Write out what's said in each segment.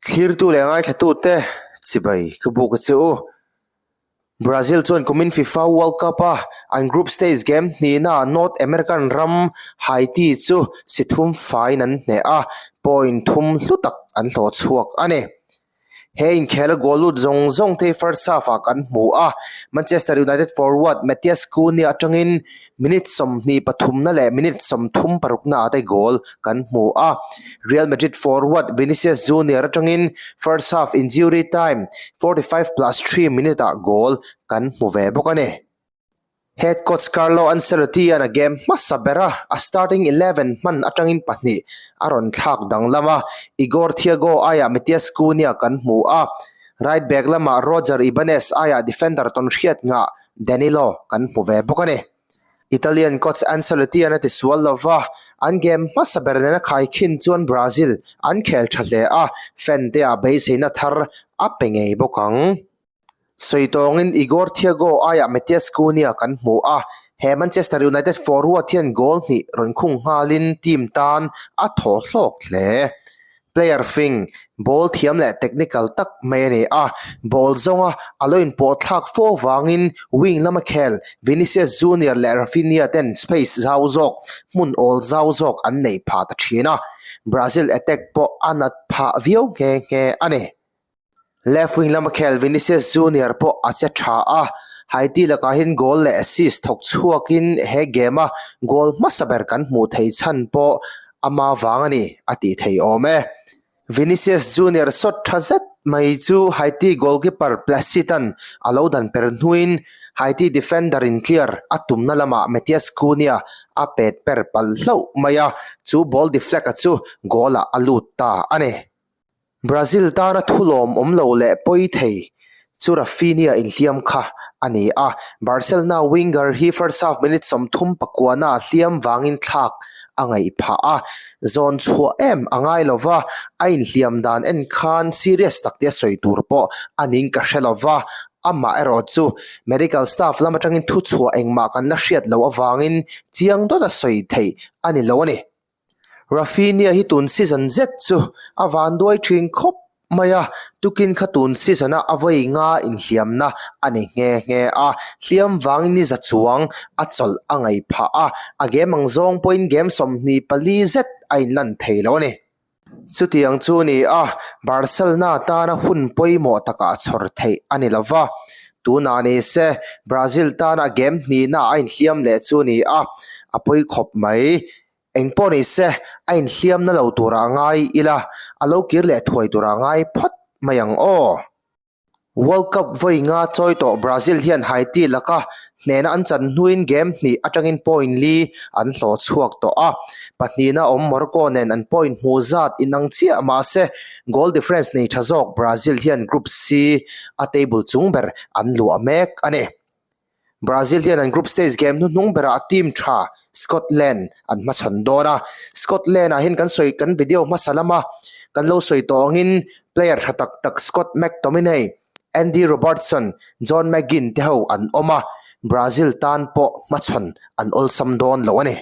Thlirtu leh ngaithlatute chibai ka buk a che u. Brazil chuan kumin FIFA World Cup-a an group stage game hnihnaah North American ram Haiti chu si thum faiin an hneh a, point thum hlu tak an hlawh chhuak a ni. He inkhel a goal lut zawng zawng te hi first half ah kan hmu a, Manchester United forward Matheus Cunha atangin minute 23 na leh minute 36 na ah te goal kan hmu a, Real Madrid forward Vinicius Junior atangin first half injury time 45+3 minute ah goal kan hmu ve bawk a ni. Head coach Carlo Ancelotti-a'n a game hmasa bera a starting eleven hman atangin pahnih a rawn thlak danglam a, Igor Thiago aiah Matheus Cunha kan hmu a, right back lamah Roger Ibanez aiah defender tawnhriat ngah Danilo kan hmu ve bawk a ni. Italian coach Ancelotti-a'n a tisual lova, an game hmasa ber nena khaikhin chuan Brazil an khel tha hle a, fan te ah beiseina thar a pe ngei bawk ang. Sawi tawngin Igor Thiago aiah Matheus Cunha kan hmu a, he Manchester United forward hian goal hnih rawn khung nghalin team tan a thaw hlawk hle. Player fing, ball thiam leh technical tak mai a ni a, ball zawnga a lo inpawh thlak fo vangin wing lama khel Vinicius Junior leh Raphinha ten space zau zawk, hmun awl zau zawk an neih phah ta thin a, Brazil attack pawh a nat phah viau nghe nghe a ni. Left wing lama khel Vinicius Junior pawh a che tha a, Haiti lakah hian goal leh assist thawk chhuakin he game a goal hmasa ber kan hmuh theih chhan pawh ama vang a ni a tih thei awm e. Vinicius Junior shot tha zet mai chu Haiti goalkeeper Placide-a'n a lo dan per hnuin Haiti defender in clear a tumna lamah Matheus Cunha a pet per palh hlauh mai a, chu ball deflect-a chu goal-ah a lut ta a ni. Brazil tana thulawm awm lo leh pawi thei chu Raphinha inhliam kha a ni a, Barcelona winger hi first half minute 39 ah hliam vangin thlak a ngaih phah a, zawn chhuah em a ngai lo va, a inhliam dan en khan serious tak tia sawi tur pawh a ning ka hre lo va, amah erawh chu medical staff lam atangin thuchhuah engmah kan la hriat loh avangin chiang dawt a sawi theih a ni lo a ni. Raphinha hi tun season zet chu a vanduai thin khawp mai a, tukin kha tun season a a vawi nga inhliamna a ni nghe nghe a, hliam vangin ni za chuang a chawlh a ngaih phah a, a game ang zawng pawhin game 24 zet a inlan thei lo a ni. Chutiang chu ni a, Barcelona tana hun pawimawh takah chhawr theih a ni lo va, tunah ni se Brazil tana game hnihna a inhliam leh chu ni a, a pawi khawp mai. Eng pawh ni se, a inhliamna lo turah ngai ila, a lo kir leh thuai turah ngai phawt mai ang aw. World Cup vawi nga chawi tawh Brazil hian Haiti laka hnehna an chan hnuin game hnih atangin point li an hlawh chhuak tawh a, pahnihna awm Morocco nen an point hmuh zat inang chiah mahse goal difference nei tha zawk Brazil hian Group C a table chung ber an luah mek a ni. Brazil hian an group stage game hnuhnung berah team tha Scotland an hmachhawn dawn a, Scotland ah hian kan sawi kan video hmasa lama kan lo sawi tawh angin player tha tak tak Scott McTominay, Andy Robertson, John McGinn te ho an awm a, Brazil tan pawh hmachhawn an awlsam dawn lo a ni.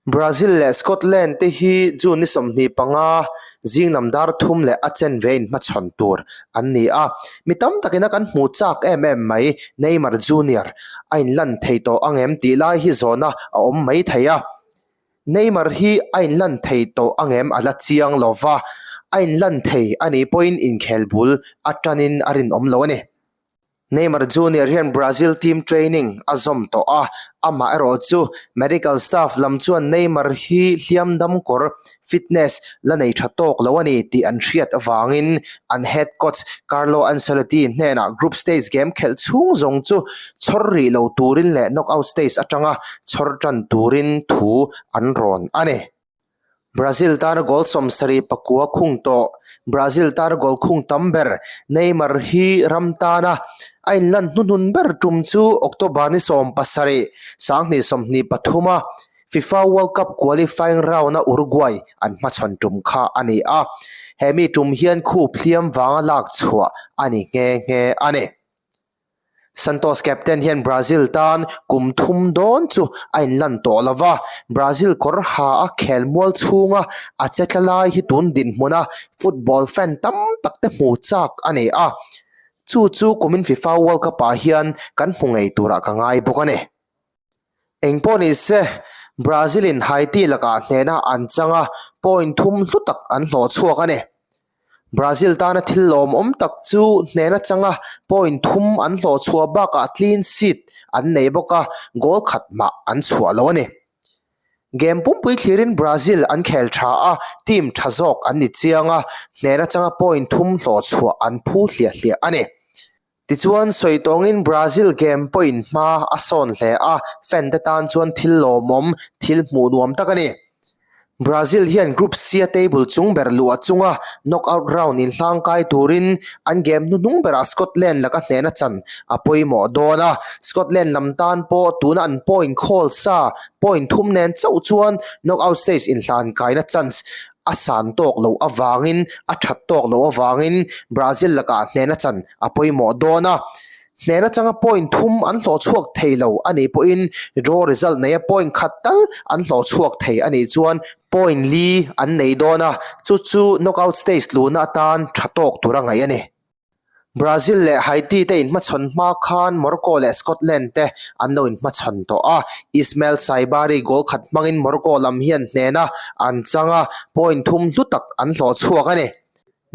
Brazil leh Scotland te hi June ni 25 zing lam dar thum leh a chen ve inhmachhawn tur an ni a. Mi tam takin a kan hmu chak em em mai Neymar Junior a inlan thei tawh ang em tih lai hi zawhna a awm mai thei a. Neymar hi a inlan thei tawh ang em a la chiang lo va, a inlan thei a nih pawhin inkhel bul atanin a rinawm lo a ni. Neymar Junior hian Brazil team training a zawm tawh a, amah erawh chu medical staff lam chuan Neymar hi hliam dam kawr, fitness, la nei tha tawk lo a ni tih an hriat avangin an head coach Carlo Ancelotti hnenah group stage game khelh chhung zawng chu chhawr rih lo turin leh knockout stage atanga chhawr tan turin thu an rawn a ni. Brazil tana goal 79 khung tawh, Brazil tana goal khung tam ber Neymar hi ram tana a inlan hnuhnun ber tum chu October ni 17, 2023 a FIFA World Cup qualifying round-a Uruguay an hmachhawn tum kha a ni a, he mi tum hian khup hliam vanga lak chhuah a ni nghe nghe a ni. Santos captain hian Brazil tan kum thum dawn chu a inlan tawh lo va, Brazil kawr ha a khelmual chhunga a che tla lai hi tun dinhmuna football fan tam tak te hmu chak a ni a, chu chu kumin FIFA World Cup ah hian kan hmu ngei turah ka ngai bawk a ni. Engpawh ni se, Brazil in Haiti lakah hnehna an chang a, point thum hlu tak an hlawh chhuak a ni. Brazil tana thil lawmawm tak chu hnehna changa point thum an hlawh chhuah bakah clean sheet an nei bawk a, goal khat mah an chhuah lo a ni. Game pumpui thlirin Brazil an khel tha a, team tha zawk an ni chiang a, hnehna changa point thum hlawh chhuah an phu hliah hliah a ni. Tichuan, sawi tawngin Brazil game pawhin hma a sawn hle a, fan te tan chuan thil lawmawm, thil hmuh nuam tak a ni. Brazil hian Group C-a table chung ber luh a chunga knockout round inhlangkai turin an game hnuhnung berah Scotland laka hnehna chan a pawimawh dawn a, Scotland lam tan pawh tuna an point khawl sa point thum nen chauh chuan knockout stage inhlankaina chance a san tawk loh avangin, a that tawk loh avangin Brazil lakah hnehna chan a pawimawh dawn a. Hnehna changa point thum an hlawh chhuak thei lo a nih pawhin draw result neia point khat tal an hlawh chhuak thei a nih chuan point li an nei dawn a, chu chu knockout stage luhna atan tha tawk tura ngaih a ni. Brazil leh Haiti te inhmachhawn hma khan Morocco leh Scotland te an lo inhmachhawn tawh a, Ismael Saibari goal khat hmangin Morocco lam hian hnehna an chang a, point thum hlu tak an hlawh chhuak a ni.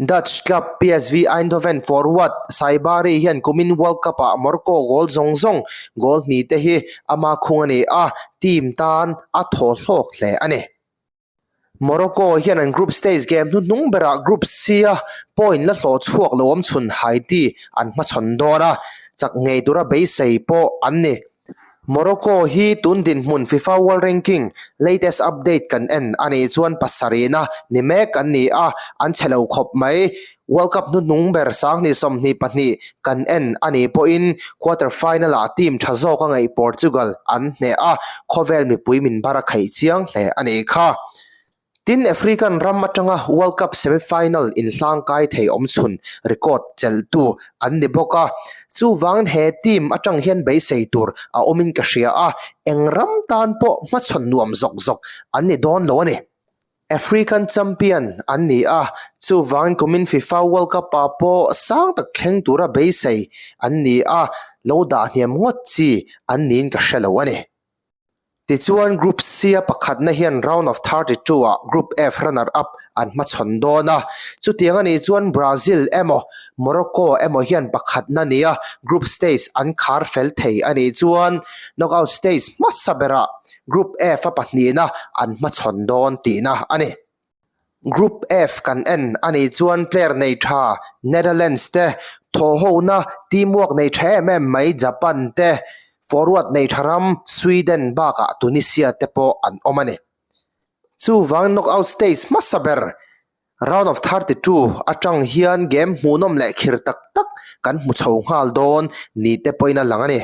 Dutch club PSV Eindhoven forward Saibari hian kumin World Cup-ah Morocco goal zawng zawng goal hnih te hi ama khung a ni a, team tan a thaw hlawk hle a ni. Morocco hian an group stage game hnuhnung berah Group C-a point la hlawh chhuak lo awm chhun Haiti an hmachhawn dawn a, chak ngei tura beisei pawh an ni. Morocco hi tun dinhmun FIFA World Ranking latest update kan en a nih chuan pasarihna ni mek an ni a, an chhe lo khawp mai. World Cup hnuhnung ber sanghnih 22 kan en a nih pawhin quarter final-ah team tha zawk a ngaih Portugal an hneh a, khawvel mipui min bar a khaih chiang hle a nih kha. Tin, African ram atanga World Cup semi-final inhlangkai thei awmchhun record chelhtu an ni bawk a, chuvangin he team atang hian beisei tur a awmin ka hria a, eng ram tan pawh hmachhawn nuam zawk zawk an ni dawn lo a ni. African champion an ni a, chuvangin kumin FIFA World Cup ah pawh sang tak thleng tura beisei an ni a, lo dah hniam ngawt chi an niin ka hre lo a ni. Tichuan Group C-a pakhatna hian round of 32 ah Group F runner up an hmachhawn dawn a, chutiang a nih chuan Brazil emaw Morocco emaw hian pakhatna nia group stage an khar fel thei a nih chuan knockout stage hmasa berah Group F-a pahnihna an hmachhawn dawn tihna a ni. Group F kan en a nih chuan player nei tha Netherlands te, thawhhona teamwork nei tha em em mai Japan te, forward nei tha ram Sweden bakah Tunisia te pawh an awm a ni. Chuvang knockout stage hmasa ber round of 32 atang hian game hmuhnawm leh khir tak tak kan hmu chho nghal dawn ni te pawhin a lang a ni.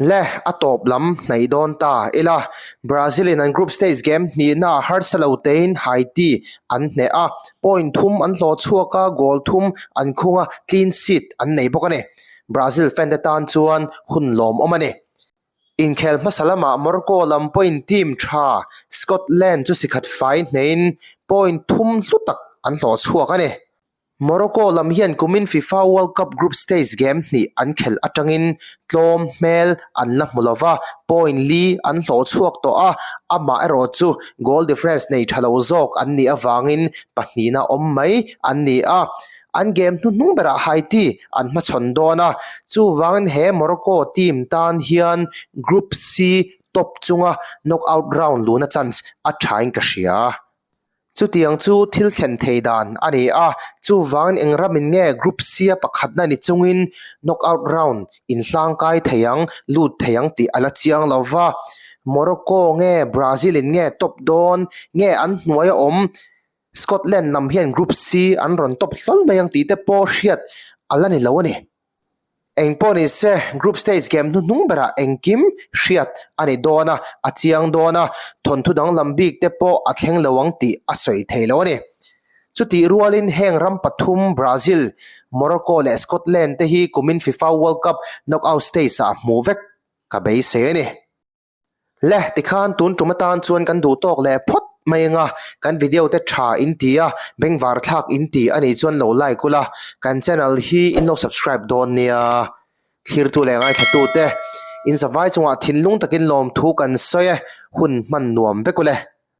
Le, a tawp lam hnaih dawn ta ila. Brazil in an group stage game hnihna ah harsa lo tein Haiti an hneh a, point thum an hlawh chhuak a, goal thum an khung a, clean sheet an nei bawk a ni. Brazil fan te tan chuan hun lawmawm a ni. Inkhel hmasa lamah Morocco lam pawhin team tha Scotland chu sikhat fai hneiin point thum hlu tak an hlawh chhuak a ni. Morocco lam hian kumin FIFA World Cup group stage game hnih an khelh atangin tlawm hmel an la hmu lova, point li an hlawh chhuak tawh a, amah erawh chu goal difference nei tha lo zawk an nih avangin pahnihna awm mai an ni a. An game hnuhnung berah Haiti an hmachhawn dawn a, chuvangin he Morocco team tan hian Group C top chunga knockout round luhna chance a thain ka hria. Chutiang chu thil thlen thei dan a ni a, chuvangin eng ramin nge Group C-a pakhatna ni chungin knockout round inhlangkai thei ang, lut thei ang tih a la chiang lo va. Morocco nge Brazil-in nge top dawn nge an hnuaia awm Scotland lam hian Group C an rawn top hlawl mai ang tih te pawh hriat a la ni lo a ni. Engpawh ni se, group stage game hnuhnung berah engkim hriat a ni dawn a, a chiang dawn a, thawnthu danglam bik te pawh a thleng lo ang tih a sawi thei lo a ni. Chutih rualin heng ram pathum Brazil, Morocco leh Scotland te hi kumin FIFA World Cup knockout stage-ah hmuh vek ka beisei a ni. Le, tikhan tun tum atan chuan kan duh tawk leh phawt mai anga kan video te tha in ti a, bengvar thlak in ti a nih chuan lo like ula, kan channel hi in lo subscribe dawn nia. Thlirtu leh ngaithlatute, in zavai chungah thinlung takin lawmthu kan sawi e, hun hman nuam vek ule.